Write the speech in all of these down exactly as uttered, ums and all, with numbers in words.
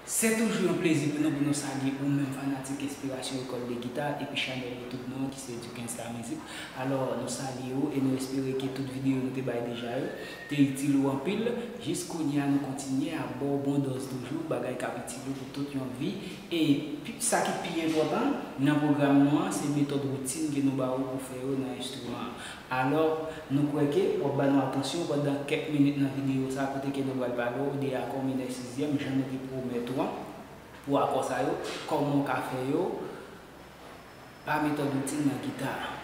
Se toujou yon plezi pou nou, pou nou salye ou menm fanatik Inspirasyon Ecole de Guitare epi chanèl YouTube nou an ki se Duckens La Musique. Alò, nou salye w e nou espere ke tout videyo nou te bay deja yo te itil ou anpil. Jis kounye a, nou kontinye ap ba w bon dòz toujou, bagay k ap itil ou pou tout yon vi. E pi, sa ki pi enpòtan nan pwogram nou an, se metòd woutin ke nou ba ou pou fè yo nan enstriman an. Alò, nou kwè ke w ap ba nou atansyon pandan kèk minit nan videyo sa a, kote ke nou pral pale w de akò minè sizyèm, jan nou te pwomèt ou an, pou akò sa yo, kòman w ka fè yo, pa metòd woutin nan gita a.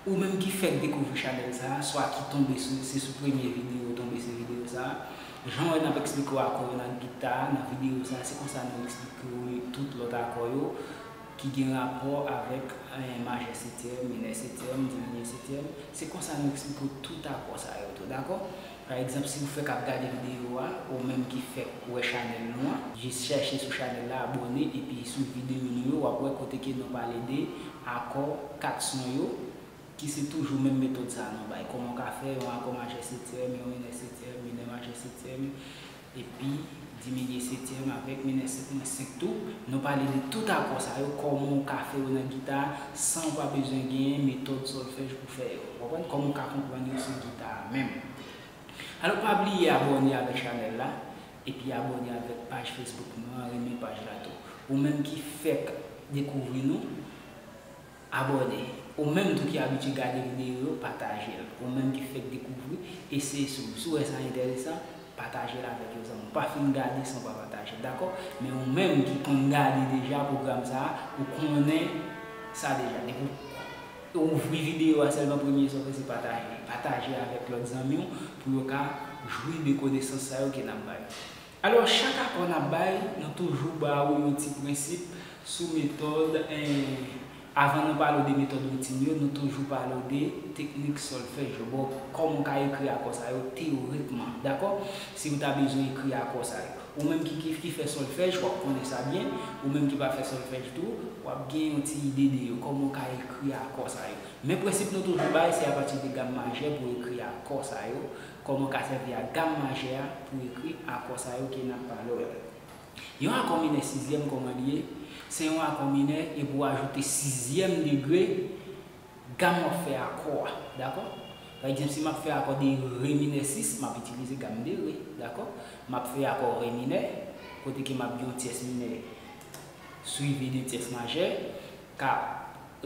Ou menm ki fèk dekouvri chanèl sa a, swa ki tonbe sou, se sou premye videyo w tonbe sou videyo sa a, jan w wè n ap eksplike w akò yo nan gita a, nan videyo sa a, se konsa nou eksplike w tout lòt akò yo ki gen rapò avèk, eh, majè setyèm, minè setyèm, diminye setyèm. Se konsa nou eksplike w tout akò sa yo tou, dakò? Pa egzanp, si w fèk ap gade videyo a, ou menm ki fèk wè chanèl nou an, jis chèche sou chanèl la, abòne, epi swiv videyo nou yo, w ap wè kote ke nou pale de akò kat son yo, ki se toujou menm metòd sa a nou bay. Kòman w ka fè yon akò majè setyèm, yon minè setyèm, minè majè setyèm, epi diminye setyèm avèk minè sèt mwen senk tou. Nou pale de tout akò sa yo, kòman w ka fè yo nan gita a, san w pa bezwen genyen metòd sòlfèj pou fè yo. Ou konprann? Kòman w ka konprann yo sou gita a menm. Alò, pa bliye abòne avèk chanèl la, epi abòne avèk paj Facebook nou an, renmen paj la tou. Ou menm ki fèk dekouvri nou, abòne. Ou menm tou ki abitye gade videyo yo, pataje l. Ou menm ki fèk dekouvri, eseye sou ou. Si w wè sa enteresan, pataje l avèk yon zanmi w. Pa fin gade san w pa pataje l, dakò? Men ou menm ki konn gade deja pwogram sa a, ou konnen sa deja. Depi w ouvri videyo a, sèlman premye sa w fè se pataje. Pataje avèk lòt zanmi w pou yo ka jwi de konesans sa yo ke n ap bay. Alò, chak akò n ap bay, nou toujou ba ou yon ti prensip sou metòd, eh, avan nou pale w de metòd woutin yo, nou toujou pale w de teknik sòlfèj yo. Bon, kòman w ka ekri akò sa yo teyorikman, dakò? Si w ta bezwen ekri akò sa yo. Ou menm ki, ki, ki fè sòlfèj, w ap konnen sa byen. Ou menm ki pa fè sòlfèj tou, w ap gen yon ti ide de yo. Kòman w ka ekri akò sa yo. Men prensip nou toujou bay, se apati de gam majè pou ekri akò sa yo. Kòman w ka sèvi ak gam majè a pou ekri akò sa yo ke n ap pale w yo. Yon akò minè sizyèm, kòman li ye? Se yon akò minè, epi w ajoute sizyèm degre gam w ap fè akò a, dakò? Pa egzanp, si m ap fè akò de re minè sis, m ap itilize gam de re, dakò? M ap fè akò re minè, kote ke m ap gen yon tyès minè swivi de tyès majè, k ap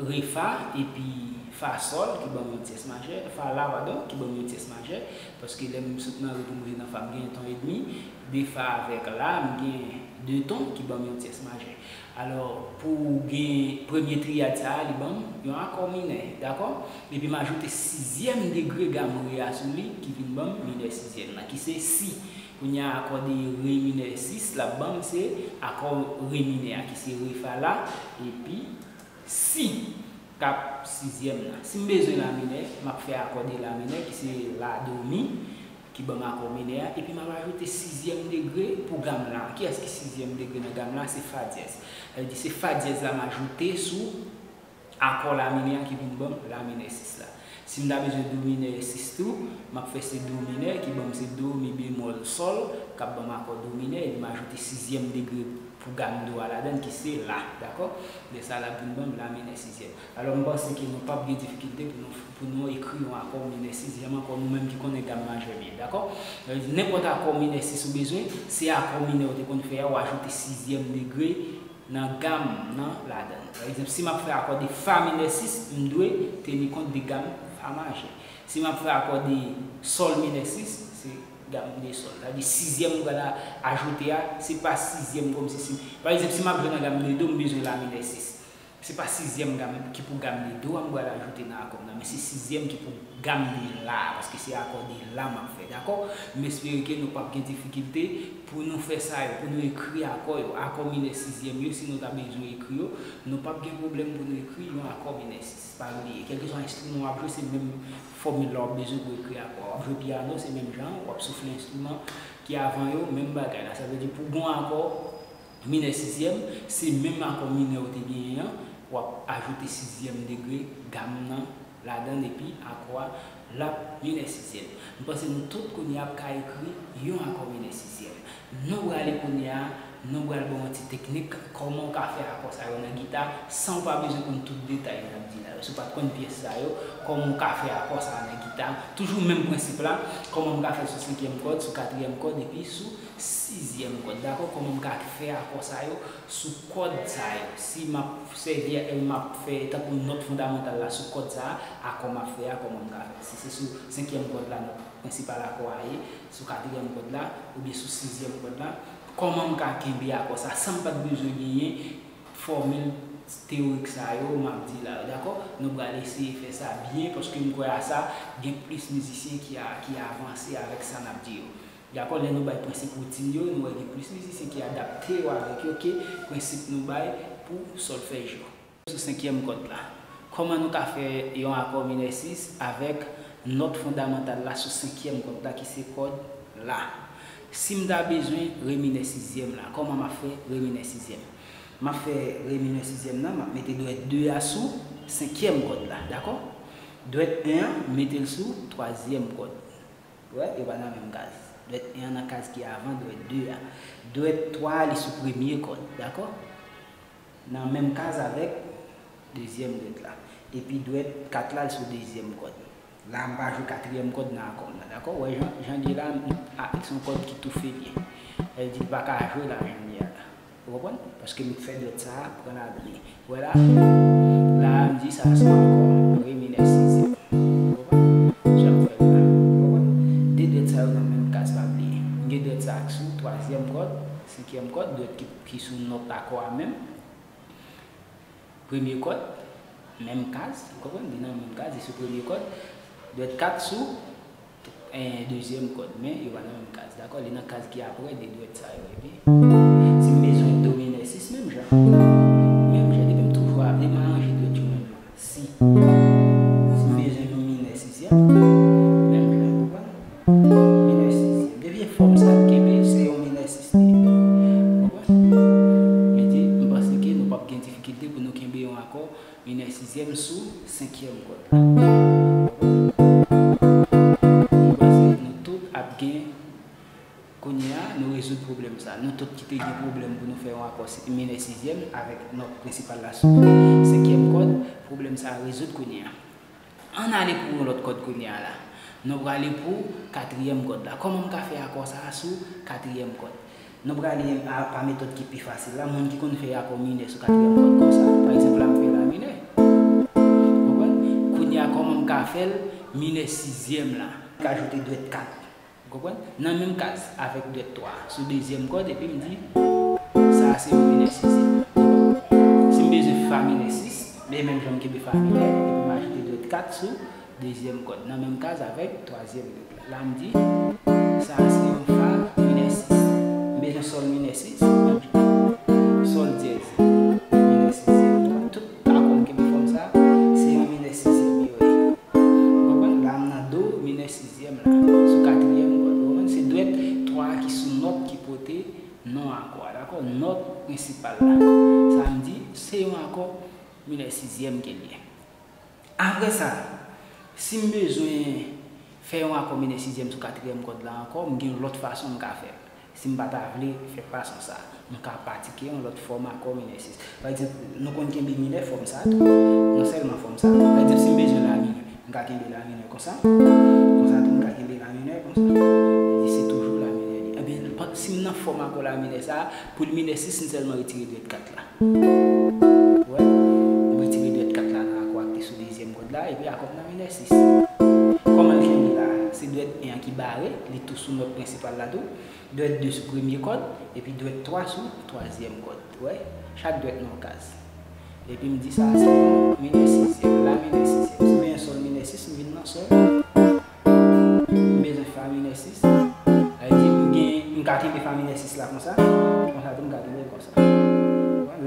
re fa epi fa sòl ki ban m yon tyès majè, fa la, padon, ki ban m yon tyès majè, paske lè m sot nan re pou m rive nan fa, m gen yon ton edmi, de fa avèk la, m gen de ton ki ban m yon tyès majè. Alò, pou w gen premye triyad sa a, li ban m yon akò minè, dakò? Epi m ajoute sizyèm degre gam re a sou li, ki vin ban m minè sizyèm nan, ki se si. Kounye a, akò de re minè sis, l ap ban m se akò re minè a, ki se re fa la, epi si k ap sizyèm nan. Si m bezwen la minè, m ap fè akò de la minè, ki se la do mi, ki ban m akò minè a, epi m ap ajoute sizyèm degre pou gam la. Kiyès ki sizyèm degre nan gam la? Se fa dyèz. Sa vle di se fa dyèz la m ajoute sou akò la minè a ki vin ban m la minè sis la. Si m ta bezwen do minè sis tou, m ap fè se do minè ki ban m se do mi bemòl sòl, k ap ban m akò do minè, epi m ajoute sizyèm degre pou gam do a ladan l ki se la, dakò? Lè sa l ap vin ban m la minè sizyèm. Alò, m panse ke nou p ap gen difikilte pou nou, pou nou ekri yon akò minè sizyèm ankò, nou menm ki konnen gam majè byen, dakò? Nenpòt akò minè sis ou bezwen, se akò minè ou te konn fè a, ou ajoute sizyèm degre nan gam nan ladan l. Pa egzanp, si m ap fè akò de fa minè sis, m dwe teni kont de gam fa majè. Si m ap fè akò de sòl minè sis, se gam de sòl. Sa vle di sizyèm m pral ajoute a, se pa sizyèm kòmsi si. Pa egzanp, si m ap jwe nan gam de do, m bezwen la minè sis. Se pa sizyèm gam ki pou gam de do a m pral ajoute nan akò m nan, men se sizyèm ki pou gam de la, paske se akò de la m ap fè, dakò? M espere ke nou p ap gen difikilte pou nou fè sa yo, pou nou ekri akò yo, akò minè sizyèm yo, si nou ta bezwen ekri yo, nou p ap gen pwoblèm pou nou ekri yon akò minè sis. Pa bliye, kèlkeswa enstriman w ap jwe, se menm fòmil la w ap bezwen pou ekri akò a. W ap jwe pyano, se menm jan, w ap soufle enstriman ki avan yo, menm bagay la. Sa vle di, pou gon akò minè sizyèm, se menm akò minè ou te genyen an, w ap ajoute sizyèm degre gam nan ladan l, epi akò a, l ap minè sizyèm. M panse nou tout kounye a ap ka ekri yon akò minè sizyèm. Nou prale kounye a Nou pral ba w yon ti teknik kòman w ka fè akò sa yo nan gita san w pa bezwen konn tout detay n ap di la yo. Si w pa t konn pyès sa yo, kòman w ka fè akò sa a nan gita? Toujou menm prensip la, kòman m ka fè sou senkyèm kòd, sou katriyèm kòd epi sou sizyèm kòd, dakò? Kòman m ka fè akò sa yo sou kòd sa yo? Si m ap sèvi, m ap fè tankou nòt fondamantal la sou kòd sa a, akò m ap fè a, kòman m ka fè? Si se sou senkyèm kòd la, nòt prensipal akò a ye, sou katriyèm kòd la, oubyen sou sizyèm kòd la, kòman m ka kenbe akò sa san m pa t bezwen genyen fòmil teyorik sa yo m ap di la yo, dakò? Nou pral eseye fè sa byen, paske m kwè a sa, gen plis mizisyen ki a, ki avanse avèk sa n ap di yo. Dakò, lè nou bay prensip woutin yo, nou wè gen plis mizisyen ki adapte yo avèk yo ke prensip nou bay pou sòlfèj yo. Sou senkyèm kòd la. Kòman nou ka fè yon akò minè sis avèk nòt fondamantal la sou senkyèm kòd la ki se kòd la? Si m ta bezwen re minè sizyèm la, kòman m ap fè re minè sizyèm? M ap fè re minè sizyèm nan, m ap mete dwèt de a sou senkyèm kòd la, dakò? Dwèt en an, m mete l sou twazyèm kòd. Wè, yo pa nan menm kaz. Dwèt en an nan kaz ki avan dwèt de a. Dwèt twa a, li sou premye kòd, dakò? Nan menm kaz avèk dezyèm dwèt la. Epi dwèt kat la, li sou dezyèm kòd. La, m pa jwe katriyèm kòd nan akò m nan, dakò? Wè, jan, jan l ye la, m, a, se yon kòd ki toufe l ye. Sa vle di, l pa ka jwe la, jan l ye a la. Ou konprann? Paske m fè dwèt sa a pran la byen. Wè la, la a m di sa se yon akò re minè sizyèm. Ou konprann? Jan m fè l la. Ou konprann? De dwèt sa yo nan menm kaz, pa bliye. M gen dwèt sa a ki sou twazyèm kòd, senkyèm kòd, dwèt ki, ki sou nòt akò a menm. Premye kòd, menm kaz, ou konprann? Li nan menm kaz, li sou premye kòd. Dwèt kat sou, eh, dezyèm kòd, men yo pa nan menm kaz, dakò? Li nan kaz ki aprè de dwèt sa yo, epi si m bezwen do minè sis, menm jan. Menm jan, depi m toujou ap, depi m aranje dwèt yo menm jan. Si, si m bezwen yon minè sizyèm, menm jan, ou konprann? Minè sizyèm. Depi e fòm sa ap kenbe, se yon minè sis li ye. Ou konprann? Vle di, m panse ke nou p ap gen difikilte pou nou kenbe yon akò minè sizyèm sou senkyèm kòd la. M panse nou tout ap gen, kounye a, nou rezoud pwoblèm sa. Nou tout ki te gen pwoblèm pou nou fè yon akò si-, minè sizyèm avèk nòt prensipal la sou senkyèm kòd, pwoblèm sa a rezoud kounye a. Ann ale pou yon lòt kòd kounye a la. Nou prale pou katriyèm kòd la. Kòman m ka fè akò sa a sou katriyèm kòd? Nou prale a, pa metòd ki pi fasil la. Moun ki konn fè akò minè sou katriyèm kòd konsa. Pa egzanp, la m fè la minè. Konprann? Kounye a, kòman m ka fè l minè sizyèm la? M ka ajoute dwèt kat. Ou konprann? Nan menm kaz avèk dwèt twa a, sou dezyèm kòd, epi m di, sa a se yon minè sizyèm. Si m bezwen fa minè sis, men menm jan m kenbe fa minè, epi m ajoute dwèt kat sou dezyèm kòd. Nan menm kaz avèk twazyèm kòd la. La, m di, sa a se yon fa minè sis. M bezwen sòl minè sis, m ajoute sòl dyèz minè sis. Tout akò m kenbe fòm sa, se yon minè sizyèm yo ye. Ou konprann? La, m nan do minè sizyèm la, sou katriyèm kòd. Ou konprann? Se dwèt twa a ki sou nòt ki pote non akò a, dakò? Nòt prensipal la. Sa m di, se yon akò minè sizyèm ke l ye. Apre sa, si m bezwen fè yon akò minè sizyèm sou katriyèm kòd la ankò, m gen yon lòt fason m ka fè l. Si m pa ta vle fè fason sa, m ka pratike yon lòt fòm akò minè sis. Pa egzanp, nou konn kenbe minè fòm sa tou. Non sèlman fòm sa. Pa egzanp, si m bezwen la minè, m ka kenbe la minè konsa. Konsa tou, m ka kenbe la minè konsa. Li se toujou la minè li. Ebyen, pa- si m nan fòm akò la minè sa, pou l minè sis, m sèlman retire dwèt kat la. Wè, m retire dwèt kat la nan akò a ki te sou dezyèm kòd la, epi akò m nan minè sis. Kòman l kenbe la? Se dwèt en an ki bare, li tou sou nòt prensipal la tou. Dwèt de sou premye kòd, epi dwèt twa sou twazyèm kòd. Wè, chak dwèt nan yon kaz. Epi m di sa, se yon minè sizyèm, la minè sizyèm. Si m gen sòl minè sis, m vin nan sòl. M bezwen fa minè sis. Sa vle di, m gen, m ka kenbe fa minè sis la konsa. Konsa tou, m ka kenbe l konsa.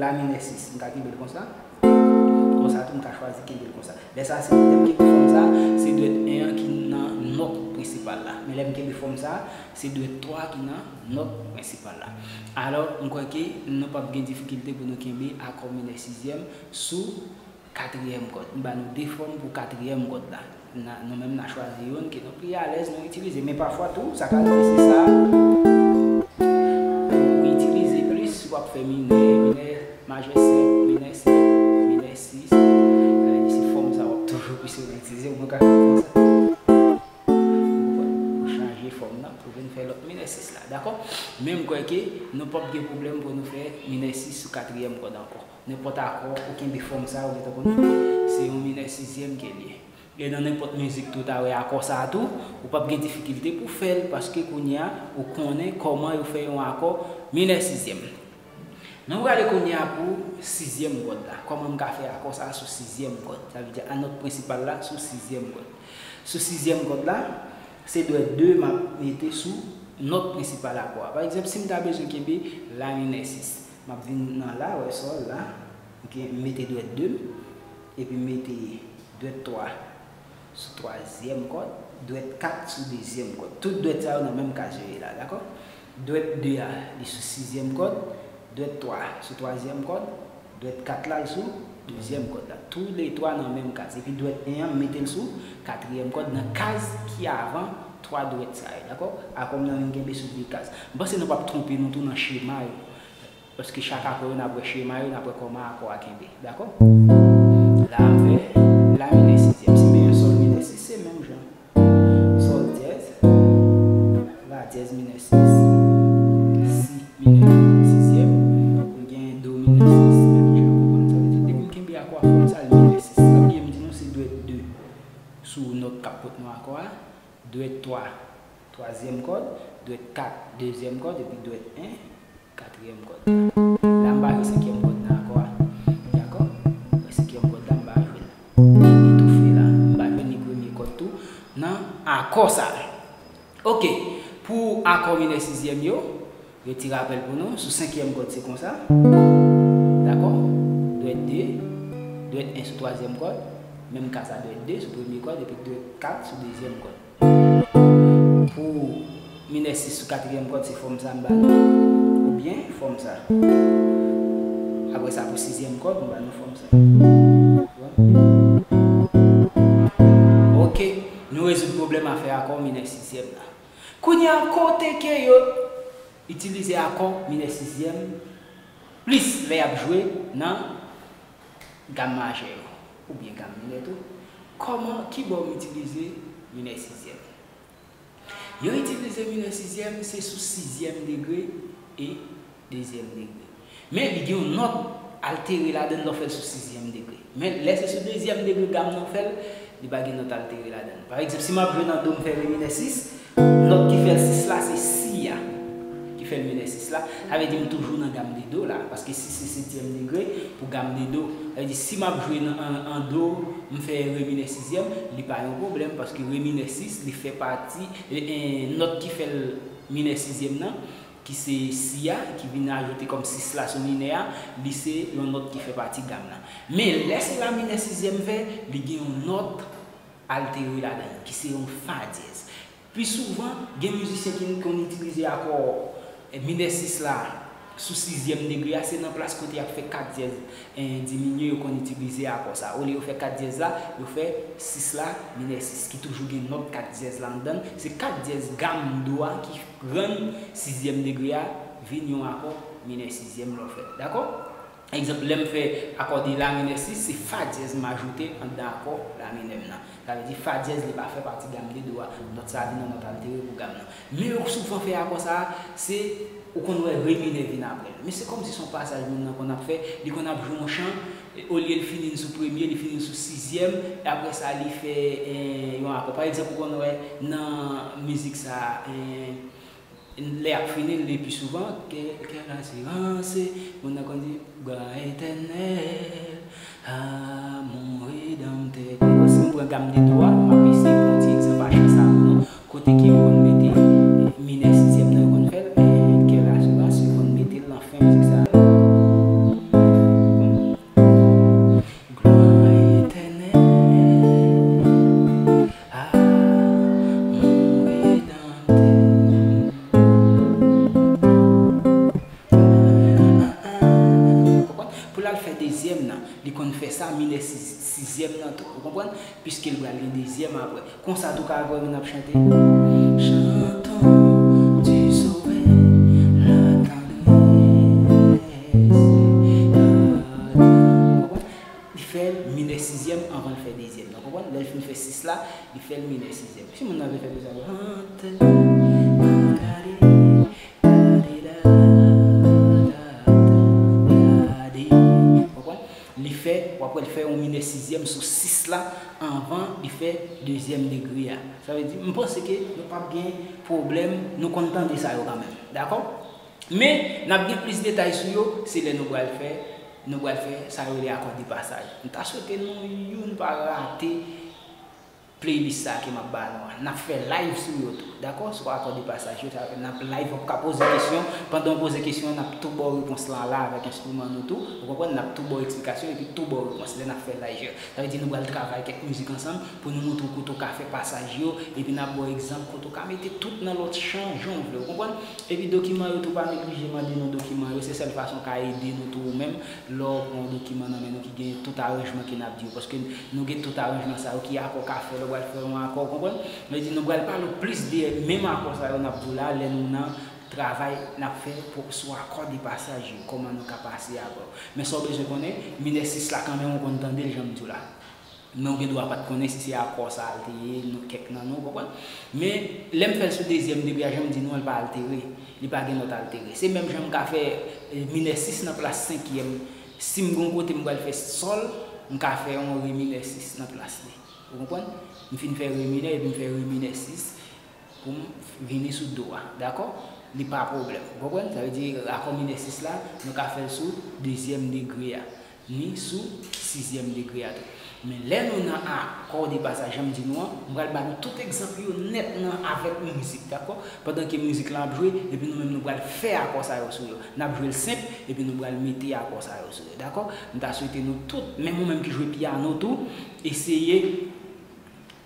La minè sis, m ka kenbe l konsa. Konsa tou, m ka chwazi kenbe l konsa. Lè sa, se lè m kenbe fòm sa, se dwèt en an ki nan nòt prensipal la. Men lè m kenbe fòm sa, se dwèt twa ki nan nòt prensipal la. Alò, m kwè ke nou p ap gen difikilte pou nou kenbe akò minè sizyèm sou katriyèm kòd. M ba nou de fòm pou katriyèm kòd la. N a, nou menm n a chwazi youn ke nou pi alèz nou itilize. Men pafwa tou, sa ka rive se sa ou itilize plis minè, minè majè sèt, minè sèt, minè sis. Sa vle di se fòm sa w ap toujou pise w itilize, ou ka fè konsa. Ou chanje fòm nan pou vin fè lòt minè sis la, dakò? Men m kwè ke nou p ap gen pwoblèm pou nou fè minè sis sou katriyèm kòd ankò. Nenpòt akò, ou kenbe fòm sa, ou gentan konn se yon minè sizyèm ke l ye. E nan nenpòt mizik tou, ta wè akò sa a tou, ou p ap gen difikilte pou fè l, paske kounye a, ou konnen kòman yo fè yon akò minè sizyèm. Nou prale kounye a pou sizyèm kòd la. Kòman m ka fè akò sa a sou sizyèm kòd? Sa vle di a nòt prensipal la sou sizyèm kòd. Sou sizyèm kòd la, se dwèt de m ap mete sou nòt prensipal akò a. Pa egzanp, si m ta bezwen kenbe la minè sis, m ap vin nan la, wè sòl la, ok, m mete dwèt de m, epi m mete dwèt twa sou twazyèm kòd, dwèt kat sou dezyèm kòd. Tout dwèt sa yo nan menm kaz yo ye la, dakò? Dwèt de a, li sou sizyèm kòd, dwèt twa sou twazyèm kòd, dwèt kat la, l sou dezyèm kòd la. Toulètwa nan menm kaz. Epi dwèt en an, m mete l sou katriyèm kòd nan kaz ki avan twa dwèt sa yo, dakò? Akò m nan vin kenbe sou de kaz. M panse nou p ap twonpe nou tou nan chema yo. Paske chak akò yo, n ap wè chema yo, n ap wè kòman akò a kenbe. Dakò? La, m fè la minè sizyèm. Si m bezwen sòl minè sis, se menm jan. Sòl dyèz, la dyèz minè sis, si minè sizyèm, pou l gen do minè sis, menm jan, ou konprann sa vle di. Depi m kenbe akò a fòm sa, l minè sis. Sa vle di, m di nou se dwèt de sou nòt k ap pot nou akò a, dwèt twa, twazyèm kòd, dwèt kat, dezyèm kòd, epi dwèt en, katriyèm kòd la. La, m pa jwe senkyèm kòd nan akò a. Dakò? Senkyèm kòd la, m pa jwe l. Li toufe la. M pa jwe ni premye kòd tou nan akò sa a. Ok. Pou akò minè sizyèm yo, yon ti rapèl pou nou. Sou senkyèm kòd, se konsa. Dakò? Dwèt de, dwèt en sou twazyèm kòd. Menm ka sa, dwèt de sou premye kòd, epi dwèt kat sou dezyèm kòd. Pou minè sis sou katriyèm kòd, se fòm sa m ba nou, oubyen fòm sa. Apre sa, pou sizyèm kòd, m ba nou fòm sa. Ok, nou rezoud pwoblèm afè akò minè sizyèm la. Kounye a, kote ke yo itilize akò minè sizyèm plis lè y ap jwe nan gam majè yo, oubyen gam minè tou? Kòman, ki bò m itilize minè sizyèm? Yo itilize minè sizyèm, se sou sizyèm degre e dezyèm degre. Men li gen yon nòt altere ladan l lè w fè l sou sizyèm degre. Men lè se sou dezyèm degre gam nan w fè l, li pa gen nòt altere ladan l. Pa egzanp, si m ap jwe nan do, m fè re minè sis, nòt ki fè l sis la, se si a ki fè l minè sis la. Sa vle di m toujou nan gam de do la, paske si se setyèm degre pou gam de do. Sa vle di, si m ap jwe nan, an, an do, m fè re minè sizyèm, li pa yon pwoblèm, paske re minè sis, li fè pati, e, e, nòt ki fè l minè sizyèm nan, ki se si a, ki vin ajoute kòm sis la sou minè a, li se yon nòt ki fè pati gam nan. Men lè se la minè sizyèm fè, li gen yon nòt altere ladan l, ki se yon fa dyèz. Pi souvan, gen mizisyen ki konn itilize akò, eh, minè sis la sou sizyèm degre a, se nan plas kote y ap fè kat dyèz, eh, diminye, yo konn itilize akò sa. Olye yo fè kat dyèz la, yo fè sis la minè sis, ki toujou gen nòt kat dyèz la anndan l. Se kat dyèz gam do a ki rann sizyèm degre a vin yon akò minè sizyèm lè w fè l. Dakò? Egzanp, lè m fè akò de la minè sis, se fa dyèz m ajoute anndan akò la minè m nan. Sa vle di fa dyèz, li pa fè pati gam de do a. Nòt sa a vin yon nòt altere pou gam nan. Men yo souvan fè akò sa a, se ou konn wè re minè vin apre l. Men se kòmsi se yon pasaj moun nan konn ap fè, li konn ap jwe yon chan, e, olye l fini l sou premye, li fini l sou sizyèm, e apre sa li fè, eh, yon akò. Pa egzanp, ou konn wè nan mizik sa a, eh, lè y ap fini l, le pi souvan, kè, kè la se ranse, moun nan konn di, Glwa etènèl a mon Redanmtè. Bon, si m pran gam de do a, m ap eseye pran ti egzanp a chan sa pou nou. Kote ke yo konn mete minè sizyèm nan, yo konn fè l, eh, kè la se ranse, yo konn mete l nan fen mizik sa a. Glwa etènèl a mon Redanmtè. Konprann? Pou l al fè dezyèm nan, li konn fè sa minè sis, sizyèm nan tou. Ou konprann? Piske l pral gen dezyèm apre. Konsa tou ka vwè moun ap chante. Chantons du Sauveur la tendresse. fin fè sis la, li fè l minè sizyèm. Si moun nan vle fè blues avè l, konprann? Li fè, w ap wè l fè yon minè sizyèm sou sis la anvan li fè dezyèm degre a. Sa vle di, m panse ke nou p ap gen pwoblèm, nou konn tande sa yo kanmenm. Dakò? Men, n ap gen plis detay sou yo, se lè nou pral fè, nou pral fè sa yo rele akò de pasaj. M ta swete nou youn pa rate playlist sa ke m ap ba nou an. N ap fè live sou yo tou, dakò? Sou akò de pasaj yo, sa, n ap live, w ap ka poze kesyon. Pandan w poze kesyon an, n ap tou ba w repons lan la avèk enstriman nou tou. Ou konprann? N ap tou ba w eksplikasyon epi tou ba w repons lè n ap fè live yo. Sa vle di nou pral travay kèk mizik ansanm pou nou montre w kote w ka fè pasaj yo, epi n ap ba w egzanp kote w ka mete tout nan lòt chan jan w vle, ou konprann? Epi dokiman yo tou, pa neglije mande nou dokiman yo, se sèl fason w ka ede nou tou ou menm lè w pran yon dokiman nan men nou ki gen tout aranjman ke n ap di yo, paske nou gen tout aranjman sa yo, ki akò w ka fè lè w pral fè yon akò, ou konprann? Sa vle di nou pral pale w plis de menm akò sa yo n ap di w la, lè nou nan travay n ap fè pou, sou akò de pasaj yo, kòman nou ka pase akò yo. Men sa w bezwen konnen, minè sis la kanmenm ou konn tande l jan m di w la. Men ou gen dwa pa t konnen si se akò sa a l te ye, nou, kèk nan nou, ou konprann? Men, lè m fè l sou dezyèm degre a, jan m di nou an, l pa altere. Li pa gen nòt altere. Se menm jan m ka fè, eh, minè sis nan plas senkyèm. Si m gen yon kote m pral fè sòl, m ka fè yon re minè sis nan plas li. Ou konprann? M fin fè re minè, epi m fè re minè sis pou m vini sou do a. Dakò? Li pa pwoblèm. Ou konprann? Sa vle di, akò minè sis la, nou ka fè l sou dezyèm degre a, ni sou sizyèm degre a tou. Men lè nou nan akò de pasaj, jan m di nou an, m pral ba nou tout egzanp yo nèt nan avèk mizik, dakò? Pandan ke mizik lan ap jwe, epi nou menm nou pral fè akò sa yo sou yo. N ap jwe l senp, epi nou pral mete akò sa yo sou yo, dakò? M ta swete nou tout, menm ou menm ki jwe pyano tou, eseye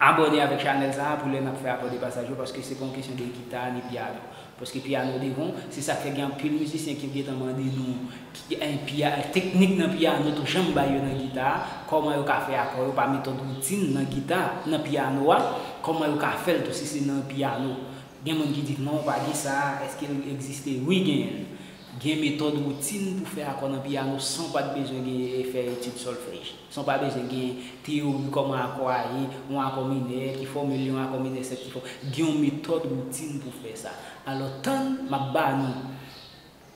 abòne avèk chanèl sa a pou lè n ap fè akò de pasaj yo, paske se pa yon kesyon de gita ni pyano. Paske pyano devan, se sa k fè gen anpil mizisyen ki gentan mande nou ki, en, pya-, teknik nan pyano tou, jan m bay yo nan gita a, kòman yo ka fè akò yo pa metòd woutin nan gita, nan pyano a, kòman yo ka fè l tou si se nan pyano. Gen moun ki di, "Non, pa gen sa, èske l egziste?" Wi, genyen l. Gen metòd woutin pou fè akò nan pyano san w pa t bezwen gen, fè etid sòlfèj. San w pa bezwen gen teyori kòman akò a ye, yon akò minè, ki fòmil yon akò minè sèt ki fò. Gen yon metòd woutin pou fè sa. Alò, tann m ap ba nou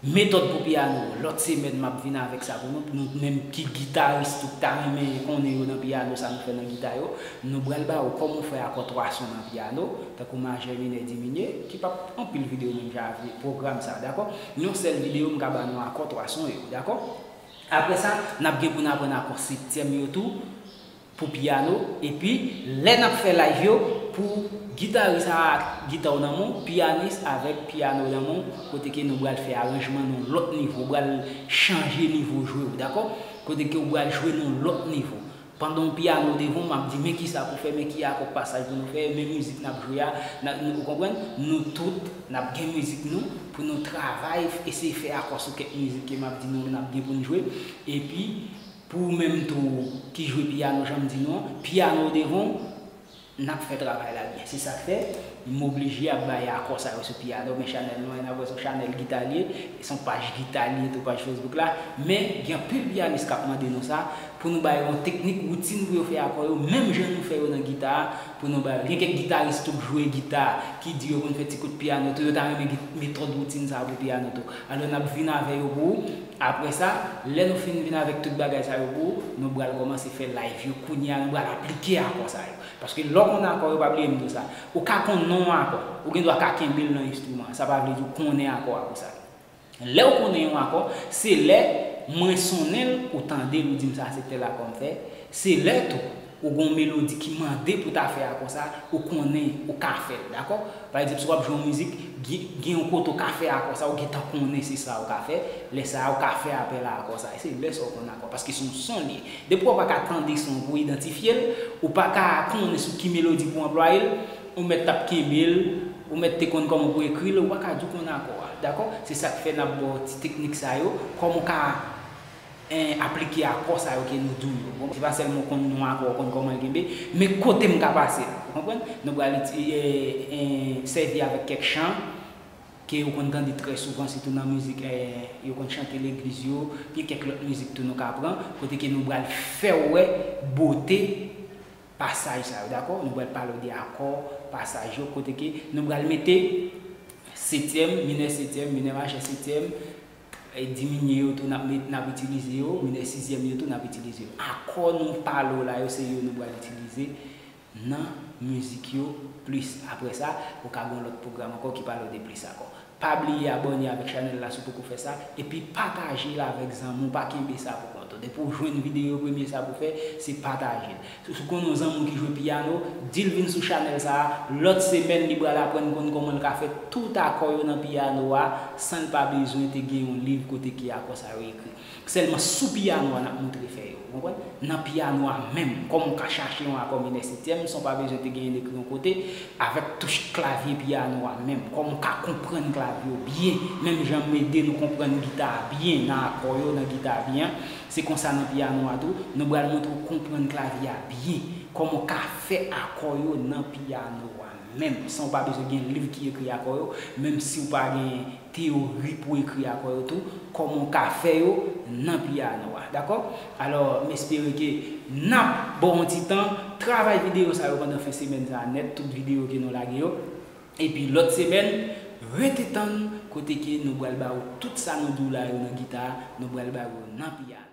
metòd pou pyano, lòt semèn m ap vin avèk sa pou nou, nou menm ki gitaris tou k ta renmen konnen yo nan pyano, sa nou fè nan gita yo, nou pral ba ou kòman w fè akò twa son nan pyano, tankou majè, minè, diminye, ki p ap anpil videyo menm jan avèk pwogram sa, dakò? Yon sèl videyo m ka ba nou akò twa son yo, dakò? Apre sa, n ap gen pou n aprann akò septyèm yo tou pou pyano, epi lè n ap fè live yo, pou gitaris a ak gita w nan men w, pyanis avèk pyano nan men w, kote ke nou pral fè aranjman nan yon lòt nivo, pral chanje nivo jwe w, dakò? Kote ke w pral jwe nan yon lòt nivo. Pandan yon pyano devan w, m ap di, "Men kisa pou fè, men ki akò pasaj pou nou fè, men mizik n ap jwe a," n a, nou, ou konprann? Nou tout, n ap gen mizik nou, pou nou travay, eseye fè akò sou kèk mizik ke m ap di nou, n ap gen pou n jwe. Epi, pou ou menm tou ki jwe pyano, jan m di nou an, pyano devan w, n ap fè travay la byen. Se sa k fè, m oblije ap bay akò sa yo sou pyano, men chanèl nou an, n ap wè se yon chanèl gita l ye, se yon paj gita l ye tou, paj Facebook la, men gen anpil pyanis k ap mande nou sa, pou nou ba yo yon teknik, woutin pou yo fè akò yo, menm jan nou fè yo nan gita a, pou nou ba yo. Gen kèk gitaris tou k jwe gita, ki di yo konn fè ti kout pyano tou, yo ta renmen gen metòd woutin sa a pou pyano tou. Alò, n ap vin avè yo pou ou. Apre sa, lè nou fin vin avèk tout bagay sa yo pou ou, nou pral kòmanse fè live yo. Kounye a, nou pral aplike akò sa yo. Paske lè w konn akò yo, pa bliye m di w sa. Ou ka konn non yon akò. Ou gen dwa ka kenbe l nan enstriman an. Sa pa vle di w konnen akò a konsa. Lè w konnen yon akò, se lè mwen sonnen l, ou tande l, ou di m sa se tèl akò m fè. Se lè tou, ou gen yon melodi ki mande pou w ta fè akò sa, ou konnen, ou ka fè l, dakò? Pa egzanp, si w ap jwe yon mizik, gen, gen yon kote w ka fè akò sa, ou gentan konnen se sa w ka fè. Lè sa a, ou ka fè apèl a akò sa. Se lè sa w konn akò, paske se yon son li ye. Depi w pa ka tande son pou idantifye l, ou pa ka konnen sou ki melodi pou w anplwaye l, ou mèt t ap kenbe l, ou mèt te konn kòman pou ekri l, ou pa ka di w konn akò a. Dakò? Se sa k fè n ap ba w ti teknik sa yo, kòman w ka, en, aplike akò sa yo ke nou di w yo. Bon, se pa sèlman w konn non akò, w konn kòman l kenbe, men kote m ka pase l. Ou konprann? Nou pral iti-, en, en, sèvi avèk kèk chan ke ou konn tande trè souvan, sitou nan mizik, eh, yo konn chante legliz yo, gen kèk lòt mizik tou nou ka pran, kote ke nou pral fè w wè bote pasaj sa yo, dakò? Nou pral pale w de akò, pasaj yo, kote ke nou pral mete setyèm, minè setyèm, minè majè setyèm, e diminye yo tou, n ap met, n ap itilize yo, minè sizyèm yo tou, n ap itilize yo. Akò nou pale w la yo, se yo nou pral itilize nan mizik yo plis. Apre sa, ou ka gen yon lòt pwogram ankò ki pale w de plis akò. Pa bliye abòne avèk chanèl la si w poko fè sa, epi pataje l avèk zanmi w, pa kenbe sa pou kont ou. Depi w jwenn videyo, premye sa pou fè, se pataje l. Si w konnen yon zanmi w ki jwe piyano, di l vin sou chanèl sa a, lòt semèn li pral aprann konn kòman l ka fè tout akò yo nan piyano a, san l pa bezwen te gen yon liv kote ke akò sa yo ekri. Sèlman sou piyano a n ap montre fè yo, ou konprann? Nan piyano a menm, kòman w ka chache yon akò minè setyèm san w pa bezwen te genyen l ekri yon kote, avèk touch klavye piyano a menm, kòman w ka konprann klavye w byen, menm jan m ede nou konprann gita a byen nan akò yo, nan gita a byen, se konsa nan piyano a tou, nou pral montre w konprann klavye a byen, kòman w ka fè akò yo nan piyano a menm, san w pa bezwen gen liv ki ekri akò yo, menm si w pa gen teyori pou ekri akò yo tou, kòman w ka fè yo nan piyano a, dakò? Alò, m espere ke n ap ba w yon ti tan, travay videyo sa yo pandan fen semèn sa a nèt, tout videyo ke nou lage yo. Epi lòt semèn, rete tann kote ke nou pral ba w tout sa nou di w la yo nan gita, nou pral ba w yo nan piyano.